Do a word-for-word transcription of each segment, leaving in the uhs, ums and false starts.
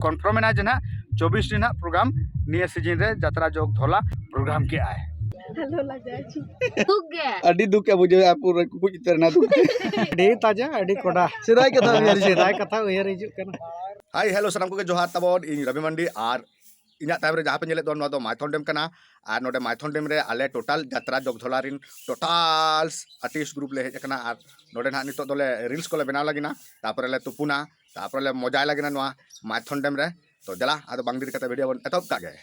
Confirm ᱮᱱᱟ ᱡᱮ ᱱᱟᱦᱟᱜ ᱪᱚᱵᱵᱤᱥ ᱨᱮᱱᱟᱜ ᱯᱨᱳᱜᱨᱟᱢ ᱱᱤᱭᱟᱹ ᱥᱤᱡᱤᱱ ᱨᱮ ᱡᱟᱛᱨᱟ ᱡᱚᱜᱽ ᱫᱷᱚᱞᱟ ᱯᱨᱳᱜᱨᱟᱢ ᱠᱮᱜᱼᱟᱭ᱾ ᱟᱞᱚ ᱞᱟᱡᱟᱣ ᱦᱚᱪᱚ᱾ ᱫᱩᱠ ᱜᱮ᱾ ᱟᱹᱰᱤ ᱫᱩᱠ ᱮ ᱵᱩᱡᱷᱟᱹᱣᱮᱫᱼᱟ, ᱯᱩᱨᱟᱹ ᱠᱩᱠᱩᱡ ᱩᱛᱟᱹᱨ ᱮᱱᱟ ᱫᱩᱠ᱾ ᱟᱹᱰᱤ ᱛᱟᱡᱟ, ᱟᱹᱰᱤ ᱠᱚᱰᱟ᱾ ᱥᱮᱫᱟᱭ ᱠᱟᱛᱷᱟ ᱩᱭᱦᱟᱹᱨ ᱦᱤᱡᱩᱜ ᱥᱮᱫᱟᱭ ᱠᱟᱛᱷᱟ ᱩᱭᱦᱟᱹᱨ ᱦᱤᱡᱩᱜ ᱠᱟᱱᱟ᱾ ᱦᱟᱭ ᱦᱮᱞᱳ, ᱥᱟᱱᱟᱢ ᱠᱚᱜᱮ ᱡᱚᱦᱟᱨ ᱛᱟᱵᱚᱱ᱾ ᱤᱧ ᱨᱚᱵᱤ ᱢᱟᱱᱰᱤ, ᱟᱨ ᱤᱧᱟᱹᱜ ᱛᱟᱭᱚᱢ ᱨᱮ ᱡᱟᱦᱟᱸ ᱯᱮ ᱧᱮᱞᱮᱫ ᱫᱚ, ᱱᱚᱣᱟ ᱫᱚ ᱢᱟᱭᱛᱷᱚᱱ ᱰᱮᱢ ᱠᱟᱱᱟ᱾ ᱟᱨ ᱱᱚᱰᱮ ᱢᱟᱭᱛᱷᱚᱱ ᱰᱮᱢ ᱨᱮ ᱟᱞᱮ ᱴᱳᱴᱟᱞ ᱡᱟᱛᱨᱟ ᱡᱚᱜᱽᱫᱷᱚᱞᱟ ᱨᱮᱱ ᱴᱳᱴᱟᱞ ᱟᱨᱴᱤᱥᱴ ᱜᱨᱩᱯ ᱞᱮ ᱦᱮᱡ ᱟᱠᱟᱱᱟ᱾ ᱟᱨ ᱱᱚᱰᱮ ᱱᱟᱦᱟᱜ ᱱᱤᱛᱚᱜ ᱫᱚᱞᱮ ᱨᱤᱞᱥ ᱠᱚᱞᱮ ᱵᱮᱱᱟᱣ ᱞᱟᱹᱜᱤᱫ ᱱᱟ, ᱛᱟᱨᱯᱚᱨᱮ ᱞᱮ ᱛᱩᱯᱩᱱᱟ, ᱛᱟᱨᱯᱚᱨᱮ ᱞᱮ ᱢᱚᱡᱟᱭ ᱞᱟᱹᱜᱤᱫ ᱱᱟ ᱱᱚᱣᱟ ᱢᱟᱭᱛᱷᱚᱱ ᱰᱮᱢ ᱨᱮ᱾ ᱛᱚ ᱫᱮᱞᱟ, ᱟᱫᱚ ᱵᱟᱝ ᱰᱮᱨᱤ ᱠᱟᱛᱮ ᱵᱷᱤᱰᱤᱭᱳ ᱵᱚᱱ ᱮᱛᱚᱦᱚᱵ ᱠᱟᱜ ᱜᱮ᱾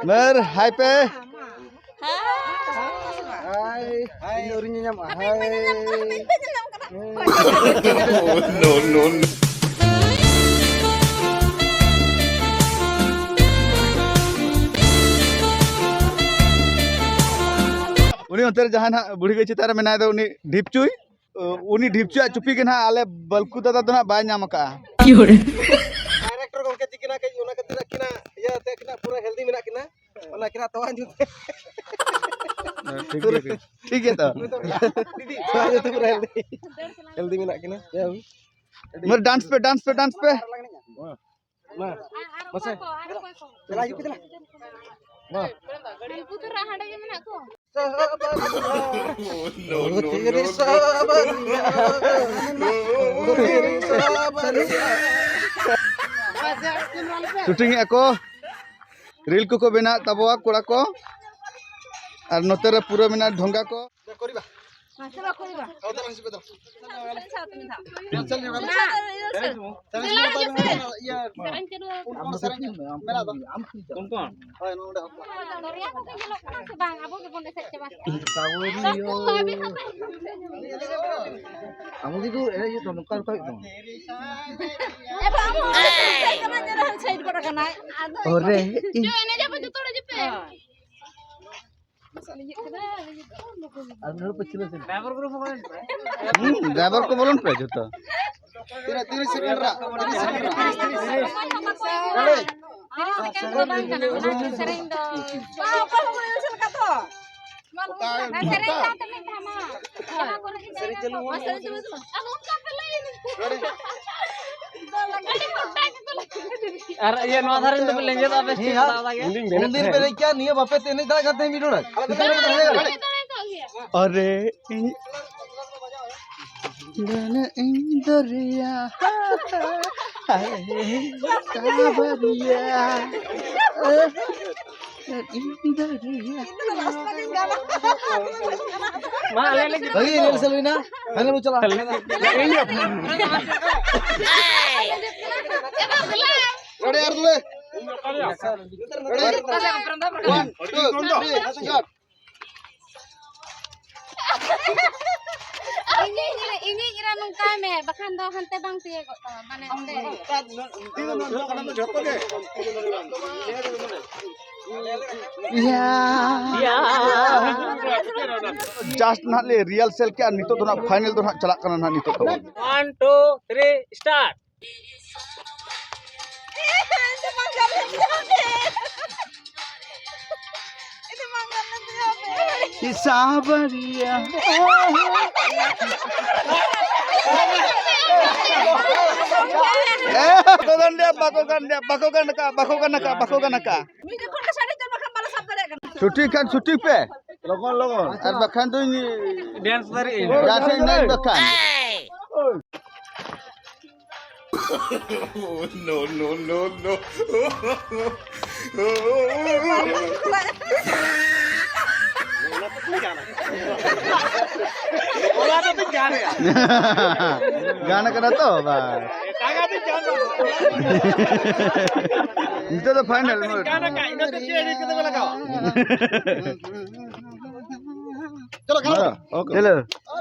ᱢᱮᱨ ᱦᱟᱭ ᱯᱮ᱾ ᱦᱟᱭ᱾ ᱦᱟᱭ᱾ ᱤᱧ ᱟᱹᱣᱨᱤᱧ ᱧᱮᱧᱟᱢᱟ᱾ ᱦᱟᱭ᱾ No, no, no. ᱩᱱᱤ ᱚᱱᱛᱮ ᱨᱮ ᱡᱟᱦᱟᱸᱭ ᱱᱟᱦᱟᱜ ᱵᱩᱲᱦᱤ ᱜᱟᱹᱭ ᱪᱮᱛᱟᱱ ᱨᱮ ᱢᱮᱱᱟᱭ ᱫᱚ, ᱩᱱᱤ ᱰᱷᱤᱯᱪᱩᱭ᱾ ᱩᱱᱤ ᱰᱷᱤᱯᱪᱩᱭᱟᱜ ᱪᱩᱯᱤ ᱜᱮ ᱱᱟᱦᱟᱜ ᱟᱞᱮ ᱵᱟᱹᱞᱠᱩ ᱫᱟᱫᱟ ᱫᱚ ᱱᱟᱦᱟᱜ ᱵᱟᱭ ᱧᱟᱢ ᱟᱠᱟᱜᱼᱟ᱾ ᱰᱟᱭᱨᱮᱠᱴᱚᱨ ᱜᱚᱢᱠᱮ ᱛᱤᱠᱤᱱᱟᱜ ᱠᱟᱹᱡ ᱚᱱᱟ ᱠᱷᱟᱹᱛᱤᱨ ᱟᱹᱠᱤᱱᱟᱜ ᱤᱭᱟᱹ ᱛᱮ ᱟᱹᱠᱤᱱᱟᱜ ᱯᱩᱨᱟᱹ ᱦᱮᱞᱫᱤ ᱢᱮᱱᱟᱜ ᱠᱤᱱᱟ᱾ ᱚᱱᱟ ᱟᱹᱠᱤᱱᱟᱜ ᱛᱚᱣᱟ ᱧᱩ ᱛᱮ᱾ ᱴᱷᱤᱠ ᱜᱮᱭᱟ, ᱴᱷᱤᱠ ᱜᱮᱭᱟ ᱛᱚ᱾ ᱫᱤᱫᱤ ᱛᱚᱣᱟ ᱧᱩ ᱛᱮ ᱯᱩᱨᱟᱹ ᱦᱮᱞᱫᱤ, ᱦᱮᱞᱫᱤ ᱢᱮᱱᱟᱜ ᱠᱤᱱᱟ᱾ ᱢᱟᱨ ᱰᱟᱱᱥ ᱯᱮ, ᱰᱟᱱᱥ ᱯᱮ, ᱰᱟᱱᱥ ᱯᱮ᱾ ᱢᱟ ᱢᱟᱥᱮ᱾ ᱪᱟᱞᱟᱜ ᱦᱤᱡᱩᱜ ᱯᱮ ᱪᱟᱞᱟᱜ᱾ ᱢᱟ᱾ ᱩᱱᱠᱩ ᱫᱚ ᱦᱟᱸᱰᱮ ᱜᱮ ᱢᱮᱱᱟᱜ ᱠᱚᱣᱟ᱾ No, no, no. ᱥᱩᱴᱤᱝ ᱮᱫᱼᱟ ᱠᱚ, ᱨᱤᱞ ᱠᱚᱠᱚ ᱵᱮᱱᱟᱣᱮᱫ ᱛᱟᱵᱚᱣᱟ ᱠᱚᱲᱟ ᱠᱚ᱾ ᱟᱨ ᱱᱚᱛᱮ ᱨᱮ ᱯᱩᱨᱟᱹ ᱢᱮᱱᱟᱜᱼᱟ ᱰᱷᱚᱸᱜᱟ ᱠᱚ᱾ ᱠᱚᱨᱤᱵᱟ᱾ ᱢᱟᱥᱮ ᱵᱟᱠᱚ ᱦᱩᱭᱩᱜᱼᱟ᱾ ᱟᱣ ᱛᱟᱞᱟᱝ ᱥᱤᱯᱮ ᱛᱟᱞᱟᱝ᱾ ᱪᱟᱞᱟᱜ ᱢᱮ᱾ ᱪᱟᱞᱟᱝ ᱥᱤᱯᱮ ᱛᱟᱞᱟᱝ᱾ ᱤᱭᱟᱹ᱾ ᱥᱮᱨᱮᱧ ᱪᱟᱹᱞᱩ᱾ ᱟᱢ ᱥᱮᱨᱮᱧ ᱢᱮ, ᱟᱢ ᱢᱮᱱᱟᱜ ᱫᱚ᱾ ᱠᱚᱱ ᱠᱚᱱ? ᱦᱳᱭ, ᱱᱚᱰᱮ ᱦᱚᱸ᱾ ᱫᱚᱨᱭᱟ ᱠᱚᱜᱮ ᱧᱮᱞᱚᱜ ᱠᱟᱱᱟ ᱥᱮ ᱵᱟᱝ? ᱟᱵᱚ ᱜᱮᱵᱚᱱ ᱮᱥᱮᱫ ᱪᱟᱵᱟ ᱠᱮᱫᱟ᱾ ᱵᱟᱹᱵᱩ, ᱟᱹᱵᱤᱱ ᱦᱚᱸᱯᱮ ᱟᱵᱚ ᱜᱮ ᱫᱚ ᱮᱱᱮᱡ ᱦᱩᱭᱩᱜ ᱛᱟᱵᱚᱱᱟ, ᱚᱱᱠᱟ ᱞᱮᱠᱟ ᱦᱩᱭᱩᱜ ᱛᱟᱵᱚᱱᱟ᱾ ᱮ ᱵᱟᱵᱟ, ᱟᱢ ᱦᱚᱸ ᱮᱥᱮᱫ ᱠᱟᱱᱟ, ᱧᱮᱞ ᱦᱚᱸ ᱥᱟᱭᱤᱰ ᱜᱚᱫ ᱟᱠᱟᱱᱟᱭ᱾ ᱟᱫᱚ ᱚᱨᱮ, ᱤᱧ ᱪᱚ, ᱮᱱᱮᱡ ᱟᱵᱚ ᱡᱚᱛᱚ ᱦᱚᱲ ᱦᱤᱡᱩᱜ ᱯᱮ᱾ ᱟᱨ ᱢᱤᱫ ᱦᱚᱲ ᱯᱟᱹᱪᱷᱞᱟᱹ ᱥᱮᱫ᱾ ᱦᱩᱸ, ᱰᱨᱟᱭᱵᱷᱟᱨ ᱠᱚ ᱵᱚᱞᱚᱱ ᱯᱮ ᱡᱚᱛᱚ᱾ ᱛᱤᱱᱟᱹᱜ, ᱛᱤᱨᱤᱥ ᱥᱮᱠᱮᱱᱰ ᱨᱮ, ᱛᱤᱨᱤᱥ ᱥᱮᱠᱮᱱᱰ ᱨᱮ, ᱛᱤᱨᱤᱥ, ᱛᱤᱨᱤᱥ᱾ ᱛᱤᱨᱤᱥ ᱥᱮᱠᱮᱱᱰ ᱫᱚ ᱵᱟᱝ ᱠᱟᱱᱟ, ᱚᱱᱟ ᱥᱮᱨᱮᱧ ᱫᱚ᱾ ᱚᱠᱚᱭ ᱦᱚᱸ ᱵᱟᱹᱧ ᱧᱮᱞ ᱟᱠᱟᱫ ᱫᱚ᱾ ᱚᱠᱟ ᱥᱮᱨᱮᱧ ᱠᱟᱱ ᱛᱟᱦᱮᱸᱫ ᱫᱷᱟᱢᱟ᱾ ᱟᱨ ᱤᱭᱟᱹ ᱱᱚᱣᱟ ᱫᱷᱟᱨᱮ ᱫᱚ ᱞᱮᱸᱡᱮᱫ ᱟᱯᱮ ᱦᱮᱸ, ᱦᱟᱸᱜ᱾ ᱩᱱᱫᱤᱱ ᱯᱮ ᱮᱱᱮᱡ ᱠᱮᱭᱟ, ᱱᱤᱭᱟᱹ ᱵᱟᱯᱮ ᱮᱱᱮᱡ ᱫᱟᱲᱮᱭᱟᱜ ᱠᱟᱱ ᱛᱟᱦᱮᱸᱫ ᱢᱤᱫ ᱰᱚᱸᱰᱮᱠ᱾ ᱟᱨᱮ ᱤᱧ ᱫᱟᱱᱮ ᱤᱧ ᱫᱚᱨᱭᱟ᱾ ᱟᱨᱮ ᱥᱟᱵᱟᱨᱤᱭᱟ᱾ ᱤᱧ ᱫᱚᱨᱭᱟ᱾ ᱢᱟ, ᱟᱞᱮ ᱞᱟᱹᱜᱤᱫ᱾ ᱵᱷᱟᱹᱜᱤ ᱨᱤᱦᱟᱨᱥᱟᱞ ᱦᱩᱭᱱᱟ᱾ ᱯᱷᱟᱭᱱᱟᱞ ᱵᱚ ᱪᱟᱞᱟᱜᱼᱟ᱾ ᱨᱚᱲᱮ ᱟᱨ ᱫᱩᱞᱮ᱾ ᱨᱚᱲᱮ᱾ One, two, three, start. ᱤᱧᱤᱧ ᱨᱮ, ᱤᱧᱤᱧ ᱨᱮ ᱱᱚᱝᱠᱟᱭ ᱢᱮ, ᱵᱟᱠᱷᱟᱱ ᱫᱚ ᱦᱟᱱᱛᱮ ᱵᱟᱝ ᱛᱤᱭᱳᱜᱚᱜ ᱛᱟᱢᱟ, ᱢᱟᱱᱮ ᱚᱱᱛᱮ᱾ ᱡᱟᱥᱴ ᱱᱟᱦᱟᱜ ᱞᱮ ᱨᱤᱦᱟᱨᱥᱟᱞ ᱠᱮᱜᱼᱟ, ᱱᱤᱛᱚᱜ ᱫᱚ ᱱᱟᱦᱟᱜ ᱯᱷᱟᱭᱱᱟᱞ ᱫᱚ ᱱᱟᱦᱟᱜ ᱪᱟᱞᱟᱜ ᱠᱟᱱᱟ ᱱᱟᱦᱟᱜ ᱱᱤᱛᱚᱜ ᱫᱚ᱾ One, two, three, start. ᱥᱟᱵᱟᱨᱤᱭᱟ᱾ ᱮ, ᱵᱟᱠᱚ ᱜᱟᱱ ᱞᱮᱭᱟ, ᱵᱟᱠᱚ ᱜᱟᱱ ᱞᱮᱭᱟ, ᱵᱟᱠᱚ ᱜᱟᱱ ᱠᱟᱜᱼᱟ, ᱵᱟᱠᱚ ᱜᱟᱱ ᱠᱟᱜᱼᱟ, ᱵᱟᱠᱚ ᱜᱟᱱ ᱠᱟᱜᱼᱟ᱾ ᱢᱤᱫᱴᱮᱡ ᱠᱷᱚᱱ ᱜᱮ ᱥᱟᱰᱮ ᱦᱚᱪᱚᱭ, ᱵᱟᱠᱷᱟᱱ ᱵᱟᱞᱮ ᱥᱟᱵ ᱫᱟᱲᱮᱭᱟᱜ ᱠᱟᱱᱟ᱾ ᱪᱷᱩᱴᱤ ᱠᱷᱟᱱ ᱪᱷᱩᱴᱤ ᱯᱮ᱾ ᱞᱚᱜᱚᱱ, ᱞᱚᱜᱚᱱ᱾ ᱟᱨ ᱵᱟᱠᱷᱟᱱ ᱫᱚᱧ ᱰᱮᱱᱥ ᱫᱟᱲᱮᱭᱟᱜ ᱟᱹᱧ᱾ ᱰᱮᱱᱥ ᱟᱹᱧ ᱵᱟᱠᱷᱟᱱ᱾ No, no, no, no. ᱚᱱᱟ ᱫᱚ ᱛᱤᱧ ᱜᱟᱱᱮᱜᱼᱟ᱾ ᱜᱟᱱ ᱠᱟᱱᱟ ᱛᱚ, ᱵᱟᱥ᱾ ᱮᱴᱟᱜᱟᱜ ᱫᱚᱧ ᱜᱟᱱ ᱵᱟᱹᱱᱩᱜᱼᱟ᱾ ᱱᱤᱛᱚᱜ ᱫᱚ ᱯᱷᱟᱭᱱᱟᱞ᱾ ᱜᱟᱱ ᱟᱠᱟᱫ, ᱤᱱᱟᱹ ᱛᱮ ᱪᱮᱫ ᱮᱱᱮᱡ ᱠᱟᱛᱮ ᱯᱮ ᱞᱟᱜᱟᱣᱟ? ᱪᱚᱞᱚ, ᱠᱷᱮᱞᱳ᱾ ᱦᱮᱸ, ᱳᱠᱮ᱾ ᱠᱷᱮᱞᱳ᱾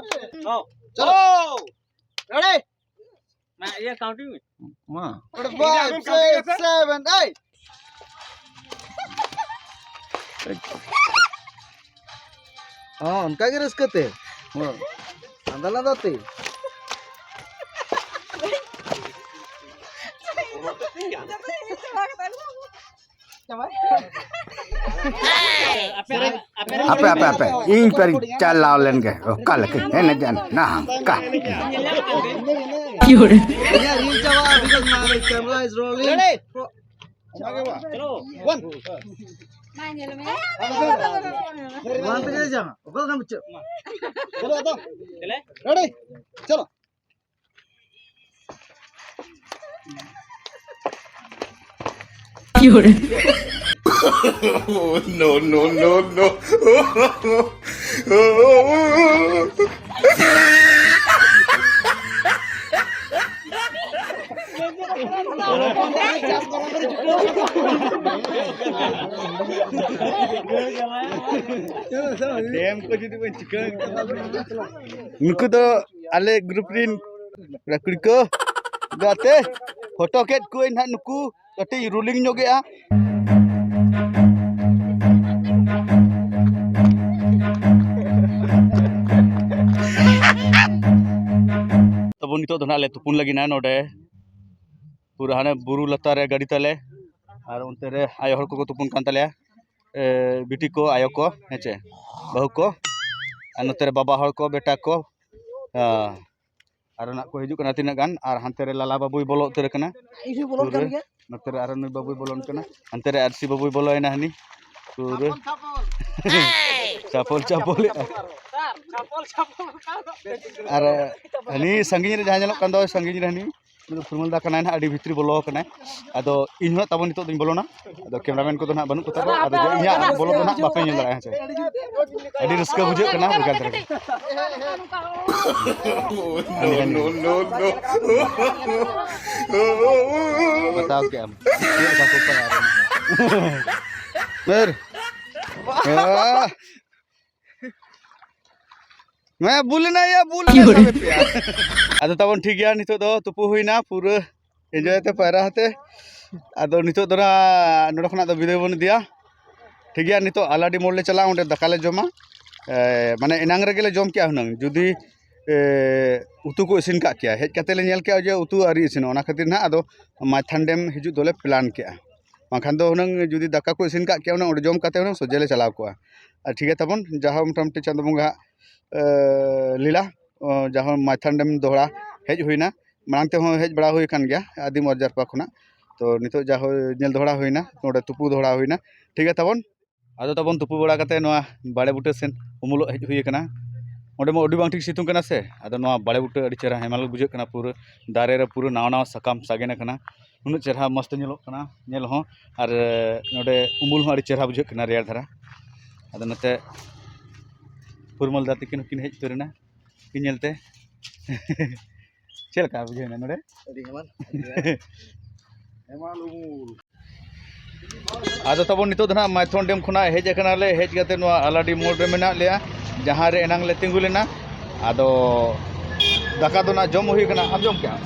ᱦᱚᱸ᱾ ᱪᱚᱞᱚ᱾ ᱳ! ᱨᱮᱰᱤ? ᱢᱟ, ᱤᱭᱟᱹ, counting ᱢᱮ᱾ ᱢᱟ᱾ Five, six, seven, eight. ᱦᱚᱸ, ᱚᱱᱠᱟ ᱜᱮ ᱨᱟᱹᱥᱠᱟᱹ ᱛᱮ᱾ ᱦᱚᱸ᱾ ᱞᱟᱸᱫᱟ ᱞᱟᱸᱫᱟ ᱛᱮ᱾ ᱟᱯᱮ, ᱟᱯᱮ, ᱟᱯᱮ, ᱤᱧ ᱯᱮ ᱪᱟᱞᱟᱣ ᱞᱮᱱ ᱜᱮ, ᱚᱠᱟ ᱞᱮᱠᱟ ᱮᱱᱮᱡ ᱟᱱ ᱱᱟ ᱦᱟᱝᱠᱟ᱾ ᱤᱧᱟᱹᱜ ᱨᱤᱞ ᱪᱟᱵᱟᱜᱼᱟ, because my camera is rolling. ᱚᱱᱟ ᱜᱮ ᱵᱟᱝ᱾ ᱪᱚᱞᱚ᱾ ᱚᱱᱟ ᱜᱮ ᱵᱟᱝ᱾ ᱵᱟᱝ ᱛᱮᱜᱮ ᱡᱟᱢᱟ᱾ ᱚᱠᱟ ᱞᱮᱠᱟᱢ ᱵᱩᱡᱷᱟᱹᱣ? ᱪᱚᱞᱚ, ᱟᱫᱚ᱾ ᱪᱮᱞᱮ? Ready? ᱪᱚᱞᱚ᱾ No, no, no, no. Dam ᱠᱚ ᱡᱩᱫᱤ ᱵᱚᱱ ᱪᱤᱠᱟᱹ ᱱᱩᱠᱩ ᱫᱚ ᱟᱞᱮ group ᱨᱤᱱ ᱠᱚᱲᱟ ᱠᱩᱲᱤ ᱠᱚ ᱜᱟᱛᱮ ᱯᱷᱳᱴᱳ ᱠᱮᱫ ᱠᱚᱣᱟᱧ ᱱᱟᱦᱟᱜ ᱱᱩᱠᱩ ᱠᱟᱹᱴᱤᱡ rolling ᱧᱚᱜᱮᱜᱼᱟ᱾ ᱛᱟᱵᱚᱱ ᱱᱤᱛᱚᱜ ᱫᱚ ᱱᱟᱦᱟᱜ ᱞᱮ ᱛᱩᱯᱩᱱ ᱞᱟᱹᱜᱤᱫ ᱱᱟᱦᱟᱜ ᱱᱚᱰᱮ ᱯᱩᱨᱟᱹ ᱦᱟᱱᱮ ᱵᱩᱨᱩ ᱞᱟᱛᱟᱨ ᱨᱮ ᱜᱟᱹᱰᱤ ᱛᱟᱞᱮ ᱟᱨ ᱚᱱᱛᱮ ᱨᱮ ᱟᱭᱳ ᱦᱚᱲ ᱠᱚᱠᱚ ᱛᱩᱯᱩᱱ ᱠᱟᱱ ᱛᱟᱞᱮᱭᱟ᱾ ᱮ, ᱵᱤᱴᱤ ᱠᱚ, ᱟᱭᱳ ᱠᱚ, ᱦᱮᱸ ᱪᱮ, ᱵᱟᱹᱦᱩ ᱠᱚ, ᱟᱨ ᱱᱚᱛᱮ ᱨᱮ ᱵᱟᱵᱟ ᱦᱚᱲ ᱠᱚ, ᱵᱮᱴᱟ ᱠᱚ, ᱦᱮᱸ, ᱟᱨᱚ ᱱᱟᱜ ᱠᱚ ᱦᱤᱡᱩᱜ ᱠᱟᱱᱟ ᱛᱤᱱᱟᱹᱜ ᱜᱟᱱ, ᱟᱨ ᱦᱟᱱᱛᱮ ᱨᱮ ᱞᱟᱞᱟ ᱵᱟᱹᱵᱩᱭ ᱵᱚᱞᱚ ᱩᱛᱟᱹᱨ ᱟᱠᱟᱱᱟ᱾ ᱤᱧ ᱦᱚᱸ ᱵᱚᱞᱚᱱ ᱠᱟᱱ ᱯᱩᱨᱟᱹ ᱜᱮᱭᱟ᱾ ᱱᱚᱛᱮ ᱨᱮ ᱟᱨᱚ ᱱᱩᱭ ᱵᱟᱹᱵᱩᱭ ᱵᱚᱞᱚᱱ ᱠᱟᱱᱟ, ᱦᱟᱱᱛᱮ ᱨᱮ ᱟᱨᱥᱤ ᱵᱟᱹᱵᱩᱭ ᱵᱚᱞᱚᱭᱮᱱᱟ ᱦᱟᱹᱱᱤ ᱯᱩᱨᱟᱹ᱾ ᱪᱟᱯᱚᱞ, ᱪᱟᱯᱚᱞ᱾ ᱟᱨ ᱦᱟᱹᱱᱤ ᱥᱟᱺᱜᱤᱧ ᱨᱮ ᱡᱟᱦᱟᱸᱭ ᱧᱮᱞᱚᱜ ᱠᱟᱱ ᱫᱚ, ᱥᱟᱺᱜᱤᱧ ᱨᱮ ᱦᱟᱹᱱᱤ, ᱩᱱᱤ ᱫᱚ ᱯᱷᱩᱨᱢᱟᱹᱞ ᱫᱟ ᱠᱟᱱᱟᱭ ᱱᱟᱦᱟᱜ, ᱟᱹᱰᱤ ᱵᱷᱤᱛᱨᱤ ᱵᱚᱞᱚ ᱟᱠᱟᱱᱟᱭ᱾ ᱟᱫᱚ ᱤᱧ ᱦᱚᱸ ᱛᱟᱵᱚᱱ ᱱᱤᱛᱚᱜ ᱫᱚᱧ ᱵᱚᱞᱚᱱᱟ᱾ ᱟᱫᱚ cameraman ᱠᱚᱫᱚ ᱱᱟᱦᱟᱜ ᱵᱟᱹᱱᱩᱜ ᱠᱚᱛᱟ ᱠᱚᱣᱟ, ᱟᱫᱚ ᱤᱧᱟᱹᱜ ᱵᱚᱞᱚ ᱫᱚ ᱱᱟᱦᱟᱜ ᱵᱟᱯᱮ ᱧᱮᱞ ᱫᱟᱲᱮᱭᱟᱜᱼᱟ, ᱦᱮᱸ ᱪᱮ? ᱟᱹᱰᱤ ᱨᱟᱹᱥᱠᱟᱹ ᱵᱩᱡᱷᱟᱹᱜ ᱠᱟᱱᱟ, ᱵᱷᱮᱜᱟᱨ ᱫᱷᱟᱨᱟ ᱜᱮ᱾ No, no, no, no. ᱵᱟᱛᱟᱣ ᱠᱮᱜ ᱟᱢ᱾ ᱪᱮᱫ ᱞᱮᱠᱟ ᱠᱚ ᱯᱟᱭᱨᱟ ᱨᱮ? ᱢᱮᱨ᱾ ᱟᱦ᱾ ᱢᱮ ᱵᱩᱞ ᱮᱱᱟ ᱭᱟ, ᱵᱩᱞ ᱮᱱᱟ, ᱥᱟᱵᱮ ᱯᱮᱭᱟ᱾ ᱟᱫᱚ ᱛᱟᱵᱚᱱ ᱴᱷᱤᱠ ᱜᱮᱭᱟ, ᱱᱤᱛᱚᱜ ᱫᱚ ᱛᱩᱯᱩ ᱦᱩᱭᱱᱟ, ᱯᱩᱨᱟᱹ enjoy ᱛᱮ ᱯᱟᱭᱨᱟ ᱦᱟᱛᱮ᱾ ᱟᱫᱚ ᱱᱤᱛᱚᱜ ᱫᱚ ᱱᱟ-, ᱱᱚᱰᱮ ᱠᱷᱚᱱᱟᱜ ᱫᱚ ᱵᱤᱫᱟᱹᱭ ᱵᱚᱱ ᱤᱫᱤᱭᱟ᱾ ᱴᱷᱤᱠ ᱜᱮᱭᱟ, ᱱᱤᱛᱚᱜ ᱟᱞᱟᱰᱤ ᱢᱳᱲ ᱞᱮ ᱪᱟᱞᱟᱜᱼᱟ, ᱚᱸᱰᱮ ᱫᱟᱠᱟ ᱞᱮ ᱡᱚᱢᱟ᱾ ᱮ, ᱢᱟᱱᱮ ᱮᱱᱟᱝ ᱨᱮᱜᱮ ᱞᱮ ᱡᱚᱢ ᱠᱮᱜᱼᱟ ᱦᱩᱱᱟᱹᱝ, ᱡᱩᱫᱤ, ᱮ, ᱩᱛᱩ ᱠᱚ ᱤᱥᱤᱱ ᱠᱟᱜ ᱠᱮᱭᱟ᱾ ᱦᱮᱡ ᱠᱟᱛᱮ ᱞᱮ ᱧᱮᱞ ᱠᱮᱜᱼᱟ ᱡᱮ ᱩᱛᱩ ᱟᱹᱣᱨᱤ ᱤᱥᱤᱱᱚᱜᱼᱟ, ᱚᱱᱟ ᱠᱷᱟᱹᱛᱤᱨ ᱱᱟᱦᱟᱜ ᱟᱫᱚ ᱢᱟᱭᱛᱷᱟᱱ ᱰᱮᱢ ᱦᱤᱡᱩᱜ ᱫᱚᱞᱮ plan ᱠᱮᱜᱼᱟ᱾ ᱵᱟᱝᱠᱷᱟᱱ ᱫᱚ ᱦᱩᱱᱟᱹᱝ ᱡᱩᱫᱤ ᱫᱟᱠᱟ ᱠᱚ ᱤᱥᱤᱱ ᱠᱟᱜ ᱠᱮᱭᱟ, ᱦᱩᱱᱟᱹᱝ ᱚᱸᱰᱮ ᱡᱚᱢ ᱠᱟᱛᱮ ᱦᱩᱱᱟᱹᱝ ᱥᱚᱡᱷᱮ ᱞᱮ ᱪᱟᱞᱟᱣ ᱠᱚᱜᱼᱟ᱾ ᱟᱨ ᱴᱷᱤᱠ ᱜᱮᱭᱟ ᱛᱟᱵᱚᱱ, ᱡᱟᱦᱟᱸ ᱢᱚᱴᱟᱢᱩᱴᱤ ᱪᱟᱸᱫᱳ ᱵᱚᱸᱜᱟ ᱦᱟᱸᱜ, ᱮ, ᱞᱤᱞᱟ, ᱚ, ᱡᱟᱦᱟᱸ ᱢᱟᱭᱛᱷᱚᱱ ᱰᱮᱢ ᱫᱚᱦᱲᱟ ᱦᱮᱡ ᱦᱩᱭᱱᱟ, ᱢᱟᱲᱟᱝ ᱛᱮᱦᱚᱸ ᱦᱮᱡ ᱵᱟᱲᱟ ᱦᱩᱭ ᱟᱠᱟᱱ ᱜᱮᱭᱟ ᱟᱹᱫᱤᱢ ᱚᱣᱟᱨ ᱡᱟᱨᱯᱟ ᱠᱷᱚᱱᱟᱜ᱾ ᱛᱚ, ᱱᱤᱛᱚᱜ ᱡᱟ ᱦᱩᱭ, ᱧᱮᱞ ᱫᱚᱦᱲᱟ ᱦᱩᱭᱱᱟ, ᱱᱚᱰᱮ ᱛᱩᱯᱩ ᱫᱚᱦᱲᱟ ᱦᱩᱭᱱᱟ᱾ ᱴᱷᱤᱠ ᱜᱮᱭᱟ ᱛᱟᱵᱚᱱ, ᱟᱫᱚ ᱛᱟᱵᱚᱱ ᱛᱩᱯᱩ ᱵᱟᱲᱟ ᱠᱟᱛᱮ ᱱᱚᱣᱟ ᱵᱟᱲᱮ ᱵᱩᱴᱟᱹ ᱥᱮᱱ ᱩᱢᱩᱞᱚᱜ ᱦᱮᱡ ᱦᱩᱭ ᱟᱠᱟᱱᱟ᱾ ᱚᱸᱰᱮ ᱢᱟ ᱟᱹᱰᱤ ᱵᱟᱝ ᱴᱷᱤᱠ ᱥᱤᱛᱩᱝ ᱠᱟᱱᱟ ᱥᱮ, ᱟᱫᱚ ᱱᱚᱣᱟ ᱵᱟᱲᱮ ᱵᱩᱴᱟᱹ ᱟᱹᱰᱤ ᱪᱮᱦᱨᱟ ᱦᱮᱢᱟᱞ ᱵᱩᱡᱷᱟᱹᱜ ᱠᱟᱱᱟ, ᱯᱩᱨᱟᱹ ᱫᱟᱨᱮ ᱨᱮ ᱯᱩᱨᱟᱹ ᱱᱟᱣᱟ ᱱᱟᱣᱟ ᱥᱟᱠᱟᱢ ᱥᱟᱜᱮᱱ ᱟᱠᱟᱱᱟ, ᱩᱱᱟᱹᱜ ᱪᱮᱦᱨᱟ ᱢᱚᱡᱽ ᱛᱮ ᱧᱮᱞᱚᱜ ᱠᱟᱱᱟ ᱧᱮᱞ ᱦᱚᱸ, ᱟᱨ ᱱᱚᱰᱮ ᱩᱢᱩᱞ ᱦᱚᱸ ᱟᱹᱰᱤ ᱪᱮᱦᱨᱟ ᱵᱩᱡᱷᱟᱹᱜ ᱠᱟᱱᱟ ᱨᱮᱭᱟᱲ ᱫᱷᱟᱨᱟ᱾ ᱟᱫᱚ ᱱᱚᱛᱮ ᱯᱩᱨᱢᱟᱞ ᱫᱟ ᱛᱤᱠᱤᱱ ᱦᱚᱸᱠᱤᱱ ᱦᱮᱡ ᱩᱛᱟᱹᱨ ᱮᱱᱟ ᱤᱧ ᱧᱮᱞᱛᱮ᱾ ᱪᱮᱫ ᱞᱮᱠᱟ ᱵᱩᱡᱷᱟᱹᱣ ᱮᱱᱟ ᱱᱚᱰᱮ? ᱟᱹᱰᱤ ᱦᱮᱢᱟᱞ᱾ ᱦᱮᱢᱟᱞ ᱩᱢᱩᱞ᱾ ᱟᱫᱚ ᱛᱟᱵᱚᱱ ᱱᱤᱛᱚᱜ ᱫᱚ ᱱᱟᱦᱟᱜ ᱢᱟᱭᱛᱷᱚᱱ ᱰᱮᱢ ᱠᱷᱚᱱᱟᱜ ᱦᱮᱡ ᱟᱠᱟᱱᱟᱞᱮ, ᱦᱮᱡ ᱠᱟᱛᱮ ᱱᱚᱣᱟ ᱟᱞᱟᱰᱤ ᱢᱳᱲ ᱨᱮ ᱢᱮᱱᱟᱜ ᱞᱮᱭᱟ, ᱡᱟᱦᱟᱸ ᱨᱮ ᱮᱱᱟᱝ ᱞᱮ ᱛᱤᱸᱜᱩ ᱞᱮᱱᱟ᱾ ᱟᱫᱚ ᱫᱟᱠᱟ ᱫᱚ ᱱᱟᱦᱟᱜ ᱡᱚᱢ ᱦᱩᱭ ᱠᱟᱱᱟ᱾ ᱟᱢ ᱡᱚᱢ ᱠᱮᱜᱼᱟ?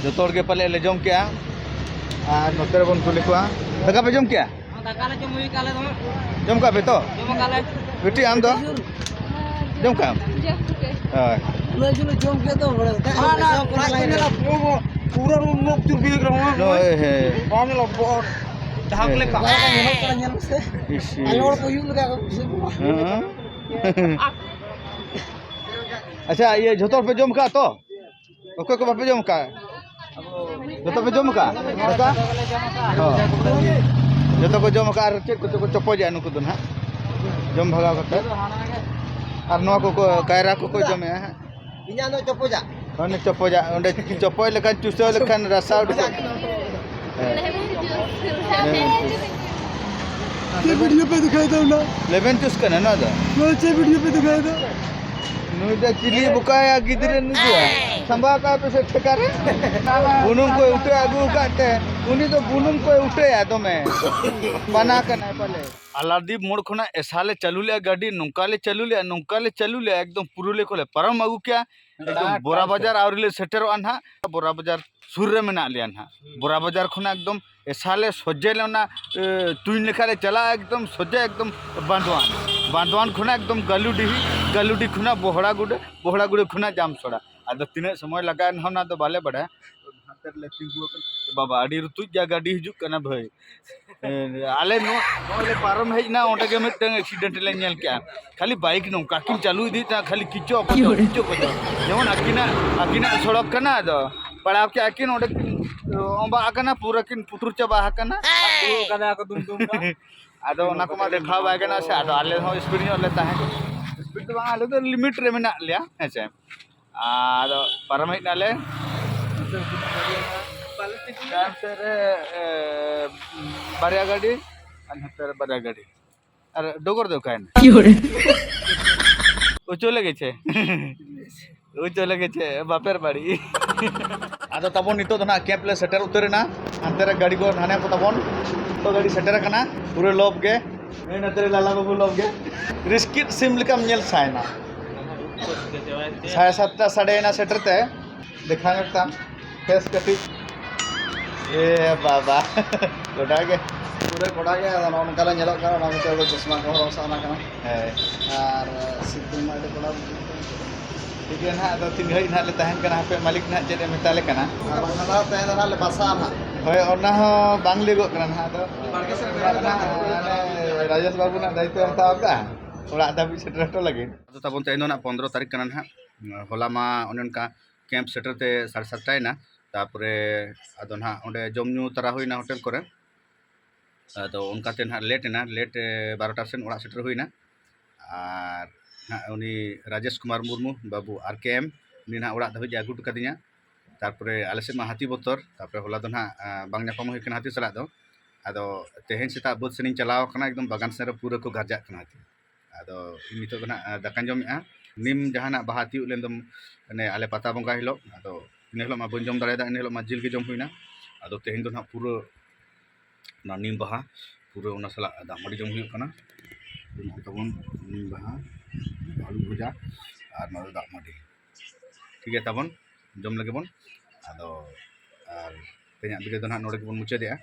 ᱡᱚᱛᱚ ᱦᱚᱲ ᱜᱮ ᱯᱟᱞᱮ ᱞᱮ ᱡᱚᱢ ᱠᱮᱜᱼᱟ᱾ ᱟᱨ ᱱᱚᱛᱮ ᱨᱮᱵᱚᱱ ᱠᱩᱞᱤ ᱠᱚᱣᱟ, ᱫᱟᱠᱟ ᱯᱮ ᱡᱚᱢ ᱠᱮᱜᱼᱟ? ᱫᱟᱠᱟ ᱞᱮ ᱡᱚᱢ ᱦᱩᱭ ᱠᱟᱜ ᱞᱮ ᱫᱚ᱾ ᱡᱚᱢ ᱠᱟᱜ ᱯᱮ ᱛᱚ? ᱡᱚᱢ ᱠᱟᱜ ᱞᱮ᱾ ᱵᱤᱴᱤ, ᱟᱢ ᱫᱚ? ᱡᱚᱢ ᱠᱟᱜ ᱟᱢ? ᱡᱚᱢ ᱠᱟᱜ᱾ ᱦᱳᱭ᱾ ᱩᱱᱟᱹᱜ ᱡᱳᱨ ᱞᱮ ᱡᱚᱢ ᱠᱮᱫ ᱫᱚ, ᱵᱚᱞᱮ, ᱫᱟᱜ ᱚᱱᱟ ᱡᱚᱢ ᱠᱟᱜ ᱞᱟᱡ ᱠᱚ ᱞᱮ᱾ ᱧᱮᱞᱟ, ᱯᱩᱨᱟᱹ, ᱯᱩᱨᱟᱹ ᱨᱩᱢ ᱞᱳᱠ ᱪᱩᱨᱵᱤ ᱠᱟᱱᱟ, ᱦᱳᱭ᱾ ᱦᱳᱭ, ᱦᱮᱸ᱾ ᱵᱟᱢ ᱧᱮᱞᱟ, ᱵᱚᱦᱚᱜ ᱡᱟᱦᱟᱸ ᱠᱚ ᱦᱮᱸ᱾ ᱞᱮᱠᱟ᱾ ᱵᱟᱦᱟ ᱠᱚ ᱧᱮᱞᱚᱜ ᱠᱟᱱᱟ, ᱧᱮᱞ ᱢᱮᱥᱮ᱾ ᱤᱥ, ᱟᱭᱳ ᱦᱚᱲ ᱤᱥ᱾ ᱠᱚ ᱦᱩᱭᱩᱜ ᱞᱮᱠᱟ ᱠᱚ ᱵᱩᱡᱷᱟᱹᱜ ᱠᱟᱱᱟ᱾ ᱦᱮᱸ᱾ ᱟᱪᱪᱷᱟ, ᱤᱭᱟᱹ, ᱡᱷᱚᱛᱚ ᱦᱚᱲ ᱯᱮ ᱡᱚᱢ ᱠᱟᱜᱼᱟ ᱛᱚ? ᱚᱠᱚᱭ ᱠᱚ ᱵᱟᱯᱮ ᱡᱚᱢ ᱠᱟᱜᱼᱟ? ᱡᱚᱛᱚ ᱯᱮ ᱡᱚᱢ ᱠᱟᱜᱼᱟ ᱫᱟᱠᱟ? ᱦᱚᱸ᱾ ᱡᱚᱛᱚ ᱠᱚ ᱡᱚᱢ ᱠᱟᱜᱼᱟ᱾ ᱟᱨ ᱪᱮᱫ ᱠᱚᱪᱚ ᱠᱚ ᱪᱚᱯᱚᱡᱮᱜᱼᱟ ᱱᱩᱠᱩ ᱫᱚ ᱱᱟᱦᱟᱜ, ᱡᱚᱢ ᱵᱷᱟᱜᱟᱣ ᱠᱟᱛᱮ᱾ ᱟᱨ ᱱᱚᱣᱟ ᱠᱚᱠᱚ, ᱠᱟᱭᱨᱟ ᱠᱚᱠᱚ ᱡᱚᱢᱮᱜᱼᱟ ᱦᱟᱸᱜ᱾ ᱤᱧᱟᱹᱜ ᱫᱚ ᱪᱚᱯᱚᱡᱟᱜ᱾ ᱚᱱᱮ ᱪᱚᱯᱚᱡᱟᱜ, ᱚᱸᱰᱮ ᱪᱚᱯᱚᱡ ᱞᱮᱠᱷᱟᱱ, ᱪᱩᱥᱟᱹᱣ ᱞᱮᱠᱷᱟᱱ ᱨᱟᱥᱟ ᱩᱰᱩᱠᱚᱜ᱾ ᱦᱮᱸ᱾ ᱪᱮᱫ ᱵᱷᱤᱰᱤᱭᱳ ᱯᱮ ᱫᱮᱠᱷᱟᱣ ᱮᱫᱟ ᱚᱱᱟ? ᱞᱮᱢᱚᱱ ᱡᱩᱥ ᱠᱟᱱᱟ ᱱᱚᱣᱟ ᱫᱚ᱾ ᱱᱚᱣᱟ ᱪᱮᱫ ᱵᱷᱤᱰᱤᱭᱳ ᱯᱮ ᱫᱮᱠᱷᱟᱣ ᱮᱫᱟ? ᱱᱩᱭ ᱫᱚ ᱪᱤᱞᱤ ᱵᱚᱠᱟᱭᱟ ᱜᱤᱫᱽᱨᱟᱹ ᱱᱩᱭ ᱫᱚ? ᱥᱟᱢᱵᱟᱣ ᱠᱟᱜ ᱯᱮᱥᱮ ᱴᱷᱮᱠᱟ ᱨᱮ᱾ ᱵᱩᱱᱩᱢ ᱠᱚᱭ ᱩᱴᱟᱹ ᱟᱹᱜᱩ ᱟᱠᱟᱫ ᱛᱮ, ᱩᱱᱤ ᱫᱚ ᱵᱩᱱᱩᱢ ᱠᱚᱭ ᱩᱴᱟᱹᱭᱟ ᱫᱚᱢᱮ᱾ ᱵᱟᱱᱟ ᱠᱟᱱᱟᱭ ᱯᱟᱞᱮ᱾ ᱟᱞᱟᱫᱤᱯ ᱢᱳᱲ ᱠᱷᱚᱱᱟᱜ ᱮᱥᱟ ᱞᱮ ᱪᱟᱹᱞᱩ ᱞᱮᱜᱼᱟ ᱜᱟᱹᱰᱤ, ᱱᱚᱝᱠᱟ ᱞᱮ ᱪᱟᱹᱞᱩ ᱞᱮᱜᱼᱟ, ᱱᱚᱝᱠᱟ ᱞᱮ ᱪᱟᱹᱞᱩ ᱞᱮᱜᱼᱟ, ᱮᱠᱫᱚᱢ ᱯᱩᱨᱩᱞᱤᱭᱟᱹ ᱠᱷᱚᱱ ᱞᱮ ᱯᱟᱨᱚᱢ ᱟᱹᱜᱩ ᱠᱮᱜᱼᱟ᱾ ᱮᱠᱫᱚᱢ ᱵᱳᱨᱟ ᱵᱟᱡᱟᱨ ᱟᱹᱣᱨᱤ ᱞᱮ ᱥᱮᱴᱮᱨᱚᱜᱼᱟ ᱱᱟᱦᱟᱜ, ᱵᱳᱨᱟ ᱵᱟᱡᱟᱨ ᱥᱩᱨ ᱨᱮ ᱢᱮᱱᱟᱜ ᱞᱮᱭᱟ ᱱᱟᱦᱟᱜ᱾ ᱵᱳᱨᱟ ᱵᱟᱡᱟᱨ ᱠᱷᱚᱱᱟᱜ ᱮᱠᱫᱚᱢ ᱮᱥᱟ ᱞᱮ ᱥᱚᱡᱷᱮ ᱞᱮ ᱚᱱᱟ, ᱮ, ᱛᱩᱧ ᱞᱮᱠᱟ ᱞᱮ ᱪᱟᱞᱟᱜᱼᱟ, ᱮᱠᱫᱚᱢ ᱥᱚᱡᱷᱮ ᱮᱠᱫᱚᱢ ᱵᱟᱸᱫᱣᱟᱱ᱾ ᱵᱟᱸᱫᱣᱟᱱ ᱠᱷᱚᱱᱟᱜ ᱮᱠᱫᱚᱢ ᱜᱟᱹᱞᱩᱰᱤᱦᱤ, ᱜᱟᱹᱞᱩᱰᱤ ᱠᱷᱚᱱᱟᱜ ᱵᱚᱦᱲᱟᱜᱩᱰᱟᱹ, ᱵᱚᱦᱲᱟᱜᱩᱰᱟᱹ ᱠᱷᱚᱱᱟᱜ ᱡᱟᱢᱥᱚᱲᱟ᱾ ᱟᱫᱚ ᱛᱤᱱᱟᱹᱜ ᱥᱚᱢᱚᱭ ᱞᱟᱜᱟᱜᱼᱟ ᱮᱱᱦᱚᱸ ᱚᱱᱟ ᱫᱚ ᱵᱟᱞᱮ ᱵᱟᱲᱟᱭᱟ᱾ ᱨᱮᱞᱮ ᱛᱤᱸᱜᱩ ᱟᱠᱟᱱᱟ᱾ ᱵᱟᱵᱟ, ᱟᱹᱰᱤ ᱨᱩᱛᱩᱡ ᱜᱮᱭᱟ, ᱜᱟᱹᱰᱤ ᱦᱤᱡᱩᱜ ᱠᱟᱱᱟ ᱵᱷᱟᱹᱭ᱾ ᱦᱮᱸ, ᱟᱞᱮ ᱱᱚᱣᱟ, ᱱᱚᱜᱼᱚᱭ ᱞᱮ ᱯᱟᱨᱚᱢ ᱦᱮᱡ ᱮᱱᱟ, ᱚᱸᱰᱮ ᱜᱮ ᱢᱤᱫᱴᱟᱝ ᱮᱠᱥᱤᱰᱮᱱᱴ ᱞᱮ ᱧᱮᱞ ᱠᱮᱜᱼᱟ᱾ ᱠᱷᱟᱹᱞᱤ ᱵᱟᱭᱤᱠ ᱱᱚᱝᱠᱟ ᱠᱤᱱ ᱪᱟᱹᱞᱩ ᱤᱫᱤᱭᱮᱫ ᱛᱟᱦᱮᱸᱫ, ᱠᱷᱟᱹᱞᱤ ᱠᱤᱪᱚ ᱠᱚᱪᱚ, ᱠᱤᱪᱚ ᱠᱚᱪᱚ᱾ ᱡᱮᱢᱚᱱ ᱟᱹᱠᱤᱱᱟᱜ, ᱟᱹᱠᱤᱱᱟᱜ ᱥᱚᱲᱚᱠ ᱠᱟᱱᱟ, ᱟᱫᱚ ᱯᱟᱲᱟᱣ ᱠᱮᱜᱼᱟ ᱠᱤᱱ, ᱚᱸᱰᱮ ᱠᱤᱱ ᱚᱸᱵᱟᱜ ᱟᱠᱟᱱᱟ, ᱯᱩᱨᱟᱹ ᱠᱤᱱ ᱯᱩᱴᱩᱨ ᱪᱟᱵᱟ ᱟᱠᱟᱱᱟ᱾ ᱠᱟᱱᱟ ᱠᱚ ᱫᱩᱢ ᱫᱩᱢ ᱫᱚ᱾ ᱟᱫᱚ ᱚᱱᱟ ᱠᱚᱢᱟ ᱫᱮᱠᱷᱟᱣ ᱵᱟᱭ ᱜᱟᱱᱚᱜᱼᱟ ᱥᱮ, ᱟᱫᱚ ᱟᱞᱮ ᱦᱚᱸ ᱥᱯᱤᱰ ᱧᱚᱜ ᱞᱮ ᱛᱟᱦᱮᱸ ᱠᱟᱱᱟ᱾ ᱥᱯᱤᱰ ᱫᱚ ᱵᱟᱝ, ᱟᱞᱮ ᱫᱚ ᱞᱤᱢᱤᱴ ᱨᱮ ᱢᱮᱱᱟᱜ ᱞᱮᱭᱟ, ᱦᱮᱸ ᱥᱮ᱾ ᱟᱫᱚ ᱯᱟᱨᱚᱢ ᱦᱮᱡ ᱱᱟᱞᱮ᱾ ᱛᱟᱭᱚᱢ ᱥᱮᱫ ᱨᱮ, ᱮ, ᱵᱟᱨᱭᱟ ᱜᱟᱹᱰᱤ ᱟᱨ ᱱᱚᱛᱮ ᱨᱮ ᱵᱟᱨᱭᱟ ᱜᱟᱹᱰᱤ᱾ ᱟᱨ ᱰᱚᱜᱚᱨ ᱫᱚ ᱚᱠᱟᱭᱮᱱᱟ? ᱩᱪᱩ ᱞᱟᱹᱜᱤᱫ ᱪᱮ? ᱩᱪᱩ ᱞᱟᱹᱜᱤᱫ ᱪᱮ? ᱵᱟᱯᱮᱨ ᱵᱟᱹᱲᱤ᱾ ᱟᱫᱚ ᱛᱟᱵᱚᱱ ᱱᱤᱛᱚᱜ ᱫᱚ ᱱᱟᱜ ᱠᱮᱢᱯ ᱞᱮ ᱥᱮᱴᱮᱨ ᱩᱛᱟᱹᱨ ᱮᱱᱟ᱾ ᱦᱟᱱᱛᱮ ᱨᱮ ᱜᱟᱹᱰᱤ ᱠᱚ ᱦᱟᱱᱮ ᱠᱚ ᱛᱟᱵᱚᱱ᱾ ᱱᱤᱛᱚᱜ ᱜᱟᱹᱰᱤ ᱥᱮᱴᱮᱨ ᱟᱠᱟᱱᱟ᱾ ᱯᱩᱨᱟᱹ ᱞᱚᱵ ᱜᱮ᱾ ᱱᱚᱛᱮ ᱨᱮ ᱞᱟᱞᱟ ᱵᱟᱹᱵᱩ ᱞᱚᱵ ᱜᱮ᱾ ᱨᱤᱥᱠᱤᱴ ᱥᱤᱢ ᱞᱮᱠᱟᱢ ᱧᱮᱞ ᱥᱟᱭᱱᱟ᱾ ᱥᱟᱲᱮ ᱥᱟᱛᱴᱟ ᱥᱟᱰᱮᱭᱮᱱᱟ ᱥᱮᱴᱮᱨ ᱛᱮ᱾ ᱫᱮᱠᱷᱟᱣ ᱧᱚᱜ ᱛᱟᱢ ᱯᱷᱮᱥ ᱠᱟᱹᱴᱤᱡ᱾ ᱮ ᱵᱟᱵᱟ, ᱜᱚᱰᱟ ᱜᱮ᱾ ᱯᱩᱨᱟᱹ ᱜᱚᱰᱟ ᱜᱮ, ᱟᱫᱚ ᱱᱚᱜᱼᱚ ᱱᱚᱝᱠᱟ ᱞᱮ ᱧᱮᱞᱚᱜ ᱠᱟᱱᱟ, ᱚᱱᱟ ᱢᱤᱫᱴᱮᱡ ᱫᱚ ᱪᱚᱥᱢᱟ ᱠᱚ ᱦᱚᱨᱚᱜ ᱥᱟᱱᱟ ᱠᱟᱱᱟ᱾ ᱦᱮᱸ᱾ ᱟᱨ ᱥᱤᱛᱩᱝ ᱢᱟ ᱟᱹᱰᱤ ᱠᱚᱲᱟ ᱵᱩᱡᱷᱟᱹᱜ ᱠᱟᱱᱟ᱾ ᱴᱷᱤᱠ ᱜᱮᱭᱟ ᱱᱟᱦᱟᱜ, ᱟᱫᱚ ᱛᱤᱱ ᱜᱷᱟᱹᱲᱤᱡ ᱱᱟᱦᱟᱜ ᱞᱮ ᱛᱟᱦᱮᱱ ᱠᱟᱱᱟ, ᱦᱟᱯᱮ ᱢᱟᱹᱞᱤᱠ ᱱᱟᱦᱟᱜ ᱪᱮᱫ ᱮ ᱢᱮᱛᱟ ᱞᱮ ᱠᱟᱱᱟ᱾ ᱟᱨ ᱵᱟᱝᱠᱷᱟᱱ ᱫᱚ ᱛᱟᱦᱮᱸ ᱫᱚ ᱱᱟᱦᱟᱜ ᱞᱮ ᱵᱟᱥᱟᱜᱼᱟ ᱱᱟᱦᱟᱜ᱾ ᱦᱳᱭ, ᱚᱱᱟ ᱦᱚᱸ ᱵᱟᱝ ᱞᱟᱹᱭᱚᱜ ᱠᱟᱱᱟ ᱱᱟᱦᱟᱜ, ᱟᱫᱚ ᱵᱟᱲᱜᱮ ᱥᱮᱫ ᱨᱮ ᱢᱮᱱᱟᱜ ᱞᱮᱭᱟ᱾ ᱚᱱᱮ ᱨᱟᱡᱮᱥ ᱵᱟᱹᱵᱩ ᱱᱟᱦᱟᱜ ᱫᱟᱭᱤᱛᱛᱚ ᱦᱟᱛᱟᱣ ᱟᱠᱟᱫᱼᱟ ᱚᱲᱟᱜ ᱫᱷᱟᱹᱵᱤᱡ ᱥᱮᱴᱮᱨ ᱦᱚᱴᱚ ᱞᱟᱹᱜᱤᱫ᱾ ᱟᱫᱚ ᱛᱟᱵᱚᱱ ᱛᱮᱦᱮᱧ ᱫᱚ ᱱᱟᱦᱟᱜ ᱯᱚᱱᱫᱽᱨᱚ ᱛᱟᱹᱨᱤᱠᱷ ᱠᱟᱱᱟ ᱱᱟᱦᱟᱜ, ᱦᱚᱞᱟ ᱢᱟ ᱚᱱᱮ ᱚᱱᱠᱟ ᱠᱮᱢᱯ ᱥᱮᱴᱮᱨ ᱛᱮ ᱥᱟᱲᱮ ᱥᱟᱛᱴᱟᱭᱮᱱᱟ᱾ ᱛᱟᱨᱯᱚᱨᱮ ᱟᱫᱚ ᱱᱟᱦᱟᱜ ᱚᱸᱰᱮ ᱡᱚᱢ ᱧᱩ ᱛᱟᱨᱟ ᱦᱩᱭᱱᱟ ᱦᱳᱴᱮᱞ ᱠᱚᱨᱮ᱾ ᱟᱫᱚ ᱚᱱᱠᱟᱛᱮ ᱱᱟᱦᱟᱜ ᱞᱮᱴ ᱮᱱᱟ, ᱞᱮᱴ, ᱮ, ᱵᱟᱨᱚᱴᱟ ᱥᱮᱱ ᱚᱲᱟᱜ ᱥᱮᱴᱮᱨ ᱦᱩᱭᱱᱟ᱾ ᱟᱨ ᱱᱟᱦᱟᱜ ᱩᱱᱤ ᱨᱟᱡᱮᱥ ᱠᱩᱢᱟᱨ ᱢᱩᱨᱢᱩ ᱵᱟᱹᱵᱩ ᱟᱨ ᱠᱮ ᱮᱢ, ᱩᱱᱤ ᱱᱟᱦᱟᱜ ᱚᱲᱟᱜ ᱫᱷᱟᱹᱵᱤᱡ ᱮ ᱟᱹᱜᱩ ᱦᱚᱴᱚ ᱠᱟᱫᱤᱧᱟ᱾ ᱛᱟᱨᱯᱚᱨᱮ ᱟᱞᱮ ᱥᱮᱫ ᱢᱟ ᱦᱟᱹᱛᱤ ᱵᱚᱛᱚᱨ, ᱛᱟᱨᱯᱚᱨᱮ ᱦᱚᱞᱟ ᱫᱚ ᱱᱟᱦᱟᱜ, ᱟ, ᱵᱟᱝ ᱧᱟᱯᱟᱢ ᱦᱩᱭ ᱠᱟᱱᱟ ᱦᱟᱹᱛᱤ ᱥᱟᱞᱟᱜ ᱫᱚ᱾ ᱟᱫᱚ ᱛᱮᱦᱮᱧ ᱥᱮᱛᱟᱜ ᱵᱟᱹᱫᱽ ᱥᱮᱱᱤᱧ ᱪᱟᱞᱟᱣ ᱠᱟᱱᱟ, ᱮᱠᱫᱚᱢ ᱵᱟᱜᱟᱱ ᱥᱮᱱ ᱨᱮ ᱯᱩᱨᱟᱹ ᱠᱚ ᱜᱟᱨᱡᱟᱜ ᱠᱟᱱᱟ ᱦᱟᱹᱛᱤ᱾ ᱟᱫᱚ ᱤᱧ ᱱᱤᱛᱚᱜ ᱫᱚ ᱱᱟᱦᱟᱜ, ᱟ, ᱫᱟᱠᱟᱧ ᱡᱚᱢᱮᱜᱼᱟ᱾ ᱱᱤᱢ ᱡᱟᱦᱟᱱᱟᱜ ᱵᱟᱦᱟ ᱛᱤᱭᱳᱜ ᱞᱮᱱ ᱫᱚ, ᱢᱟᱱᱮ ᱟᱞᱮ ᱯᱟᱛᱟ ᱵᱚᱸᱜᱟ ᱦᱤᱞᱳᱜ, ᱟᱫᱚ ᱤᱱᱟᱹ ᱦᱤᱞᱳᱜ ᱢᱟ ᱵᱟᱹᱧ ᱡᱚᱢ ᱫᱟᱲᱮᱭᱟᱫᱟ, ᱤᱱᱟᱹ ᱦᱤᱞᱳᱜ ᱢᱟ ᱡᱤᱞ ᱜᱮ ᱡᱚᱢ ᱦᱩᱭᱱᱟ᱾ ᱟᱫᱚ ᱛᱮᱦᱮᱧ ᱫᱚ ᱱᱟᱦᱟᱜ ᱯᱩᱨᱟᱹ ᱚᱱᱟ ᱱᱤᱢ ᱵᱟᱦᱟ, ᱯᱩᱨᱟᱹ ᱚᱱᱟ ᱥᱟᱞᱟᱜ ᱫᱟᱜ ᱢᱟᱹᱰᱤ ᱡᱚᱢ ᱦᱩᱭᱩᱜ ᱠᱟᱱᱟ᱾ ᱱᱚᱜᱼᱚᱭ ᱛᱟᱵᱚᱱ ᱱᱤᱢ ᱵᱟᱦᱟ, ᱟᱹᱞᱩ ᱵᱷᱟᱡᱟ ᱟᱨ ᱱᱚᱣᱟ ᱫᱚ ᱫᱟᱜ ᱢᱟᱹᱰᱤ᱾ ᱴᱷᱤᱠ ᱜᱮᱭᱟ, ᱛᱟᱵᱚᱱ ᱡᱚᱢ ᱞᱮᱜᱮ ᱵᱚᱱ᱾ ᱟᱫᱚ ᱟᱨ ᱛᱮᱦᱮᱧᱟᱜ ᱵᱷᱤᱰᱤᱭᱳ ᱫᱚ ᱱᱟᱦᱟᱜ ᱱᱚᱰᱮ ᱜᱮᱵᱚᱱ ᱢᱩᱪᱟᱹᱫᱮᱜᱼᱟ᱾